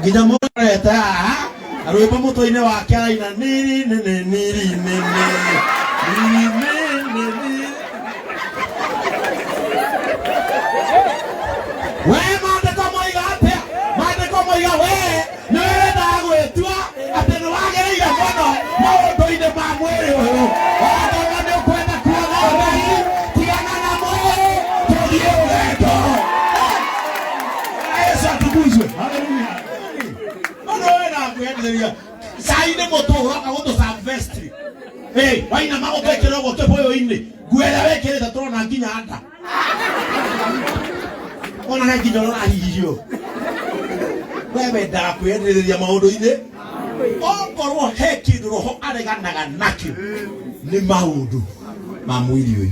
Nginya mũrorete haha na rwĩmbo mũtwe-inĩ wake araina niri nini niri nini niri nini niri. We maandĩko moiga atĩa? Maandĩko moiga we nĩ wendaga gwĩtua atĩ nĩ wagĩrĩire mũno maũndũ-inĩ ma mwĩrĩ ũyũ. Okorwo nĩ ũkwenda kuona Ngai, tigana na mwĩrĩ, tũthiĩ rũgendo. Yesu atukuzwe. Haleluya. No nĩ wendaga kwĩyendithĩria cai nĩ mũtũ ũroka gũtũ subvestry. Hey, wainama ũgekĩra ũguo kĩbũyũ-inĩ nguo ĩrĩa wĩkĩrĩte tũrona nginya nda ona he nginya ũrahihio we wendaga kwĩyendereria maũndũ-inĩ okorwo he kĩndũ roho areganaga nakĩo nĩ maũndũ ma mwĩrĩ ũyũ.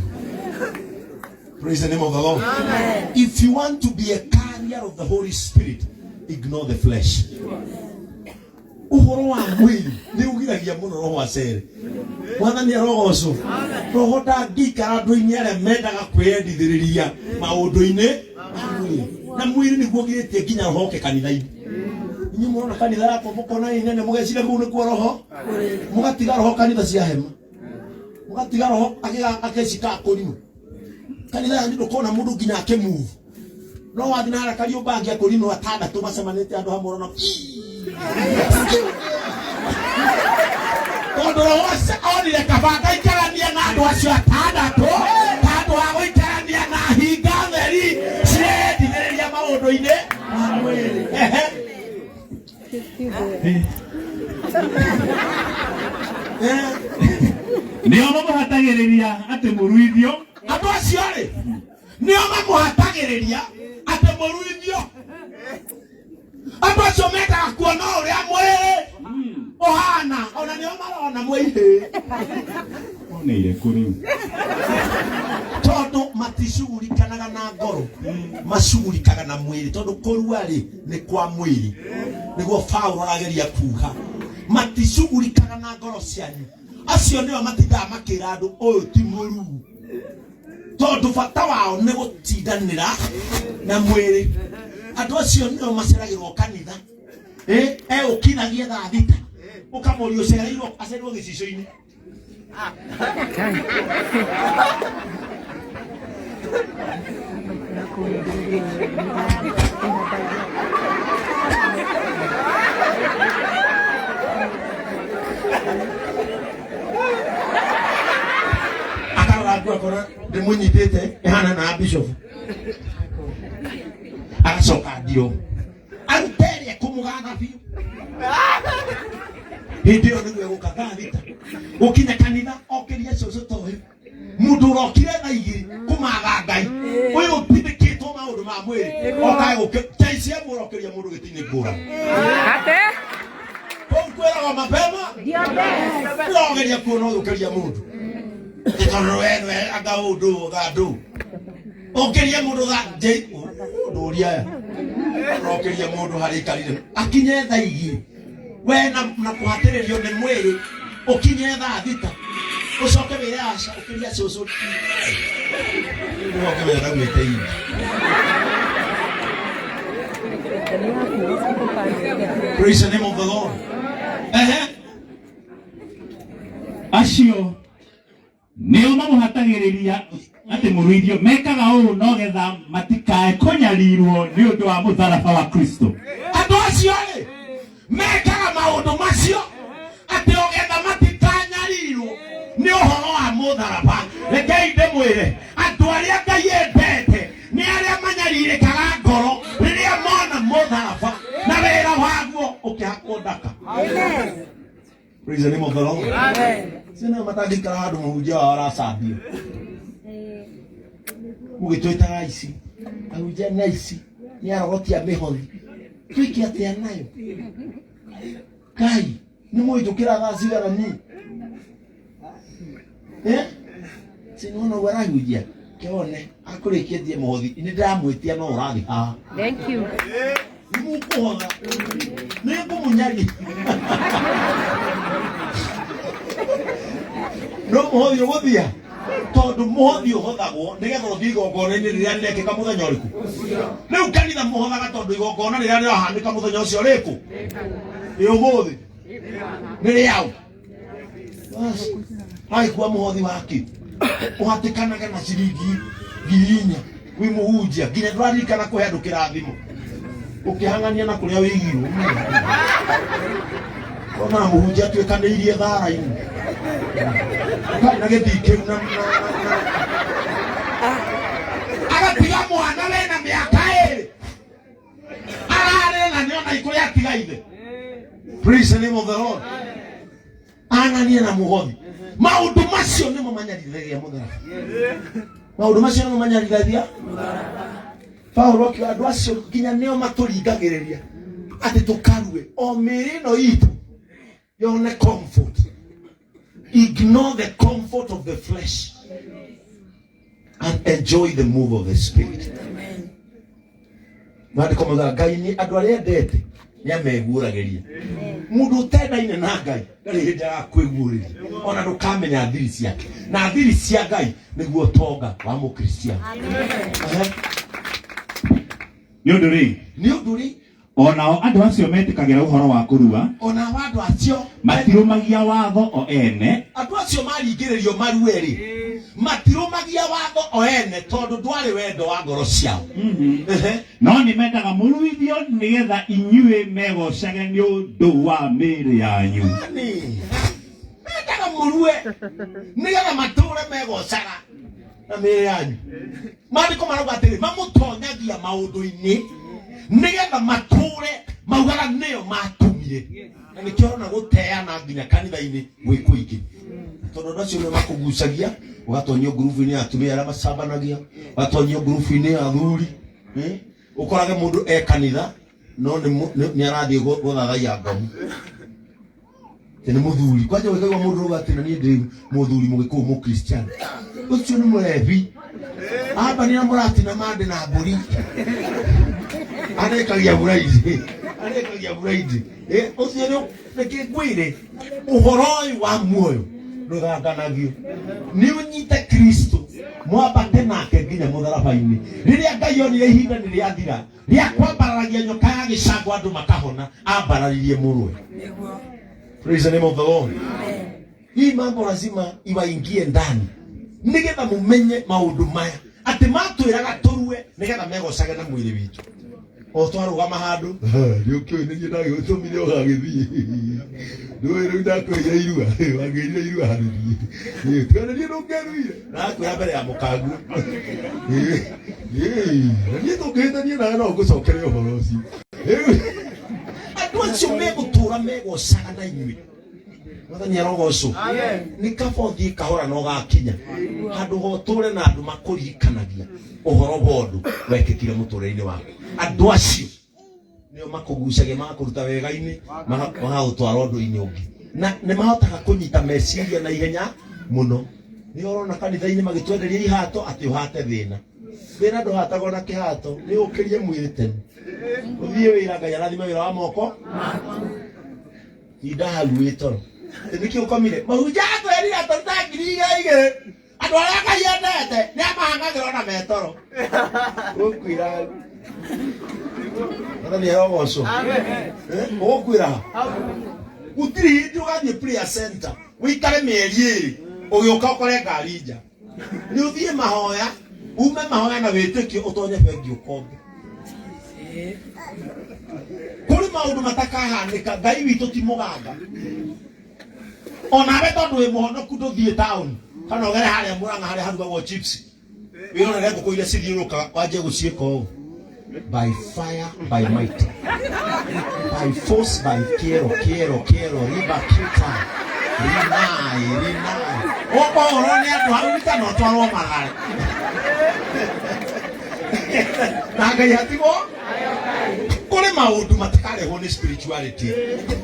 Praise the name of the Lord. Amen. If you want to be a carrier of the Holy Spirit, ignore the flesh. Ũhoro wa mwĩrĩ nĩ ũgiragia mũno roho acere. Mwathani arogocwo. Roho ndangĩikara andũ-inĩ arĩa mendaga kwĩyendithĩrĩria maũndũ-inĩ ma mwĩrĩ. Na mwĩrĩ nĩguo ũgirĩtie nginya roho oke kanitha-inĩ. Inyuĩ mũrona kanitha yakwa mũkona ĩ nene mũgeciria kũu nĩkuo roho, mũgatiga roho kanitha cia hema, mũgatiga roho akecika akũrimũ kanitha yanyu ndũkona mũndũ nginya akĩmove no wathiĩ na harĩa Kariũmbangi akũrinwo atandatũ macemanĩtie andũ hamwe ũrona tondũ roho ũcio onire kaba ngaikarania na andũ acio atandatũ handũ ha gũikarania na hinga theri cirendithĩrĩria maũndũ-inĩ ma mwĩrĩ. Ehe. Eh. Nĩo mamũhatagĩrĩria atĩ mũruithio. Andũ acio rĩ nĩo mamũhatagĩrĩria atĩ mũruithio. Andũ acio mendaga kuona ũrĩa mwĩrĩ ũhana, ona nĩo marona mwĩihĩ. Oneire kũ rĩu? Tondũ maticugurikanaga na ngoro, macugurikaga na mwĩrĩ, tondũ kũrua rĩ nĩ kwa mwĩrĩ. Nĩguo Paulo arageria kuga maticugurikaga na ngoro cianyu. Acio nĩo matindaga makĩra andũ ũyũ ti mũruu, tondũ bata wao nĩ gũtindanĩra na mwĩrĩ. Andũ acio nĩo maceragĩrwo kanitha, egũkinagia thaa 6 ũkamũria ũcereirwo, acereirwo gĩcicio-inĩ. Akarora nguo akona ndĩmũnyitĩte ĩhana na bishop, agacoka ndio arute ĩrĩa kũmũgatha biũ. Hĩndĩ ĩyo nĩguo egũka thaa 6 gũkinya kanitha okĩria cũcũ ta ũyũ mũndũ ũrokire thaa 2 kũmatha Ngai ũyũ ũtindĩkĩtwo maũndũ ma mwĩrĩ okae gũkĩ KCM ũrokĩria mũndũ gĩtĩ-inĩ ngũrani. Ate? Kũu kwĩragwo mapema ũrogeria kuona ũyũkĩria mũndũ nĩ tondũ we nĩwe anga ũndũ thandũ ũkĩria mũndũ tha njĩ ndũria aya ũrokĩria mũndũ harĩa ikarire akinye thaa 2 we na kũhatĩrĩrio nĩ mwĩrĩ ũkinye thaa 6 ũcoke wĩre aca ũkĩria cũcũ ũcoke wĩra ndaumĩte ingi. Praise the name of the Lord. Ehe. Acio nĩo mamũhatagĩrĩria atĩ mũruithio, mekaga ũũ no getha matikae kũnyarirwo nĩ ũndũ wa mũtharaba wa Kristo. Andũ acio rĩ mekaga maũndũ macio atĩ o getha matikanyarirwo nĩ ũhoro wa mũtharaba. Rekei ndĩmwĩre, andũ arĩa Ngai endete nĩ arĩa manyarirĩkaga ngoro rĩrĩa mona mũtharaba na wĩra waguo ũkĩhakwo ndaka. Praise the name of the Lord. Sina matangĩikara handũ mũhunjia wao aracambio. Mũgĩtwĩtaga aici, ahunjia nĩ aici, nĩ arogotia mĩhothi. Twĩke atĩa nayo? Ngai, nĩ mũĩ njũkĩra thaa cigana niĩ? Eh? Si nĩwona ũguo arahunjia? Kĩone, akũrĩkĩtie mũhothi, nĩ ndĩramwĩtia no ũrathiĩ haha. Thank you. Nĩmũkũhotha, nĩngũmũnyaria. No mũhothi ũgũthia. Tondu muhothi uhothagwo nigetha uthie igongona-inĩ rĩrĩa rĩrekĩka mũthenya ũrĩkũ. Rĩu kanitha mũhothaga tondu igongona rĩrĩa rĩrahanĩka mũthenya ũcio rĩkũ ĩ ũmũthĩ nĩ rĩaũ. Agĩkua mũhothi wake ũhatĩkanaga na ciringi 4,000 wĩ mũhunjia nginya ndũraririkana kũhe andũ kĩrathimo ũkĩhang'ania na kũrĩa wĩigirwo. Ona mũhunjia atuĩkanĩirie thara-inĩ karĩ na gĩthii kĩu na agatiga mwana wena mĩaka 2 ararĩra na nĩona ikũrĩa atiga ithe. Praise the name of the Lord. Ang'anie na mũhothi. Maũndũ macio nĩmo manyarithagia mũtharaba. Maũndũ macio nĩmo manyarithagia. Paulo akiuga andũ acio nginya nĩo matũringagĩrĩria atĩ tũkarue o mĩĩrĩ ĩno itũ yone comfort. Ignore the comfort of the flesh and enjoy the move of the spirit. Maandĩko maugaga Ngai nĩ andũ arĩa endete nĩ ameguũragĩria. Mũndũ ũtendaine na Ngai ndarĩ hĩndĩ agakwĩguũrĩria, ona ndũkamenya thiri ciake. Na thiri cia Ngai nĩguo ũtonga wa Mũkristiano. Nĩ ũndũ rĩ, Nĩ ũndũ rĩ, onao andũ acio metĩkagĩra ũhoro wa kũrua, ona andũ acio matirũmagia watho o ene. Andũ acio maringĩrĩrio marue rĩ, matirũmagia watho o ene tondũ ndwarĩ wendo wa ngoro ciao. No nĩ mendaga mũruithio nĩgetha inyuĩ megocage nĩ ũndũ wa mĩĩrĩ yanyu. Nĩ mendaga mũrue nĩgetha matũre megocaga na mĩĩrĩ yanyu. Maandĩko marauga atĩrĩ, mamũtonyagia maũndũ-inĩ nĩgetha matũre maugaga nĩo matũmire. Na nĩkĩo ũrona gũteana nginya kanitha-inĩ gwĩ kũingĩ, tondũ andũ acio nĩo makũgucagia ũgatonyio ngurubu-inĩ ya atumia arĩa macambanagia, ũgatonyio ngurubu-inĩ ya athuri. Ũkorage mũndũ e kanitha no nĩ arathiĩ gũthathaiya ngomu. Nĩ mũthuri kwanja ũkaigua mũndũ ũrauga atĩ na niĩ ndĩ mũthuri mũgĩkũyũ mũkristiano, ũcio nĩ mũrebi amba nĩ mũratina mande na mbũri arĩkagia buraidi, arĩkagia buraidi. Ũcio nĩ reke ngwĩre ũhoro ũyũ wa muoyo ndũthanganagio. Nĩ ũnyite Kristo mwambate nake nginya mũtharaba-inĩ. Rĩrĩa Ngai onire ihinda nĩ rĩathira rĩa kwambararagia nyoka ya gĩcango andũ makahona, ambararirie mũrũwe. Praise the name of the Lord. Hii mambo lazima iwaingie ndani nigetha mumenye maũndũ maya atĩ matwĩraga tũrue nigetha megocage na mwĩrĩ witũ. O twarũgama handũ nĩ ũkĩũĩ nĩ niĩ ndagĩgũtũmire ũgagĩthiĩ, ndũĩ rĩu ndakwĩrire irua, wangĩrire irua harĩ niĩ, twanĩrie ndũngĩruire ndakwĩra mbere ya mũkangu. Na niĩ tũngĩhĩtania nawe no ngũcokere ũhoro ũcio. Andũ acio megũtũra megocaga na inyuĩ. Mwathani arogocwo. Nĩ kaba ũthiĩ kahora na ũgakinya handũ ha ũtũre na andũ makũririkanagia ũhoro wa ũndũ wekĩkire mũtũrĩre-inĩ waku. Andũ acio nĩo makũgucagia magakũruta wega-inĩ magagũtwara ũndũ-inĩ ũngĩ, na nĩ mahotaga kũnyita meciria na ihenya mũno. Nĩ ũrona kanitha-inĩ magĩtwenderia ihato atĩ ũhate thĩna. Thĩna ndũhatagwo na kĩhato, nĩ ũkĩrie mwĩrĩ tene ũthiĩ wĩra. Ngai arathime wĩra wa moko. Tinda hau wĩ toro. Nĩkĩ ũkomire? Mahunjia atwĩrire atũruta 2,000. Andũ arĩa Ngai endete nĩ amahang'agĩra ona me toro. Ũkwĩra hau. Mwathani arogocwo. Ũgũkwĩra hau. Gũtirĩ hĩndĩ ũgathiĩ prayer center ũikare mĩeri 2 ũgĩũka ũkore ngari nja. Nĩ ũthiĩ mahoya, ume mahoya na wĩtĩkio ũtonye bengi ũkombe. Kũrĩ maũndũ matakahanĩka. Ngai witũ ti mũganga. Onawe tondũ wĩ mũhonoku ndũthiĩ taũni kana ũgere harĩa Mũrang'a harĩa harugagwo chips wĩrorere ngũkũ iria cithiũrũrũkaga wanjie gũciĩka ũũ. By fire, by might, by force, by kiero kiero kiero riba kita rinai rinai ũkũhũrwo nĩ andũ hau rita na ũtwarwo Mathare na Ngai hatigwo. Kũrĩ maũndũ matakarehwo nĩ spirituality.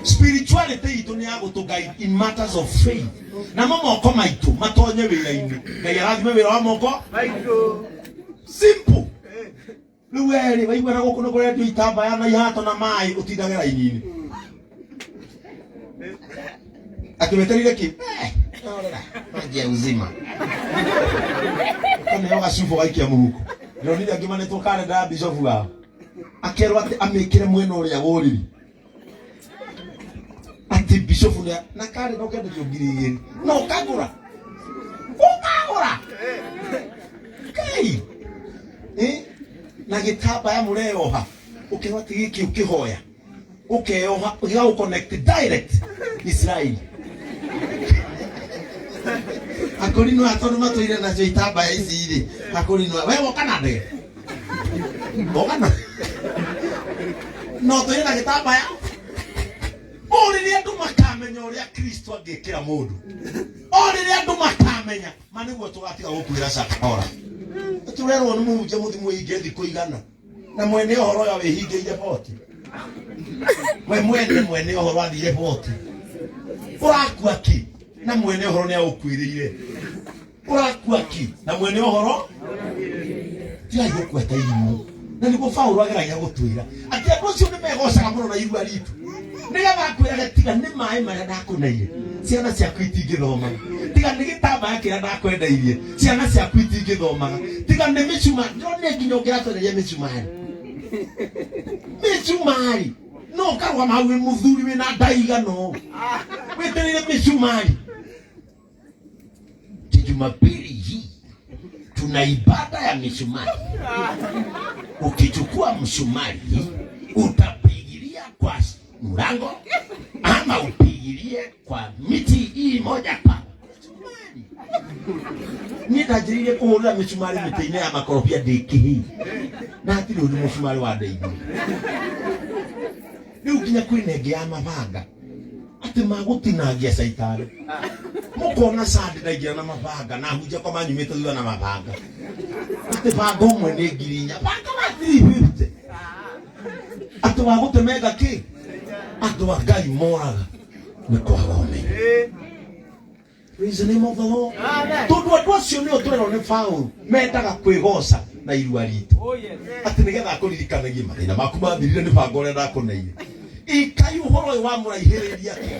Spirituality itũ nĩ ya gũtũ guide in matters of faith, namo moko maitũ matonye wĩra-inĩ. Ngai arathime wĩra wa moko. Simple. Rĩu werĩ waigua na gũkũ nĩ kũrendio itambaya na ihato na maĩ ũtindage raini-inĩ atĩ wetereire kĩ? Horera maji ya uzima ũkaneo gacuba ũgaikia mũhuko. Ndĩronire angĩ manetwo karenda ya bishofu wao, akerwo atĩ amĩkĩre mwena ũrĩa wa ũrĩrĩ, atĩ bishofu nĩ na karenda ũkenderio 2000 na ũkagũra ũkagũra Ngai. Eh? Na gĩtambaya mũreyoha, ũkerwo atĩ gĩkĩ ũkĩhoya ũkeyoha gĩgagũ connect direct Israeli. Akũrinũ aya tondũ matũire nacio itambaya ici rĩ, akũrinũ we woka na ndege woka na no tũire na gĩtambaya. O rĩrĩa andũ makamenya ũrĩa Kristo angĩkĩra mũndũ, o rĩrĩa andũ makamenya ma nĩguo tũgatiga gũkuĩra cakora. Tũrerwo nĩ mũhunjia mũthi mwĩhinge thikũ igana na mwene ũhoro ũyũ wĩhingĩire boti, we mwene mwene ũhoro athire boti, ũrakua ki na mwene ũhoro nĩ agũkuĩrĩire, ũrakua ki na mwene ũhoro tigai gũkua ta irimũ. Na nĩguo Paulo ageragia gũtwĩra atĩ andũ acio nĩ megocaga mũno na irua ritũ, nĩgetha akwĩrage tiga nĩ maĩ marĩa ndakũneire ciana ciaku itingĩthomaga, tiga nĩ gĩtambaya kĩrĩa ndakwendeirie ciana ciaku itingĩthomaga, tiga nĩ mĩcuma ndĩronire nginya ũngĩratwenderia mĩcumarĩ mĩcumarĩ no ũkarũgama hau wĩ mũthuri wĩna nda igana ũũ wĩtĩrĩire mĩcumarĩ. Jumapili hii tuna ibada ya misumari. Ukichukua msumari utapigilia kwa mlango ama upigilie kwa miti hii moja pa niĩ ndanjĩrĩirie kũhũrĩra mĩcumarĩ mĩtĩ-inĩ ya makorobia ndĩ kĩhii na hatirĩ ũndũ mũcumarĩ wandeithia. Rĩu nginya kwĩna ĩngĩ ya mabanga atĩ magũtinangia caitani, mũkona candi ndaingĩra na mabanga na hunja kwa manyumĩte thutha na mabanga, atĩ banga ũmwe nĩ 4000, banga wa 350, atĩ wa gũtemenga kĩ. Andũ a Ngai moraga nĩ kwaga ũmenyo. Praise the name of the Lord. Tondũ andũ acio nĩo tũrerwo nĩ Paũlũ mendaga kwĩgoca na irua ritũ atĩ nĩgetha akũririkanagie mathĩna maku mathirire nĩ banga ũrĩa ndakũneire. Ikai ũhoro ũyũ wamũraihĩrĩria atĩa?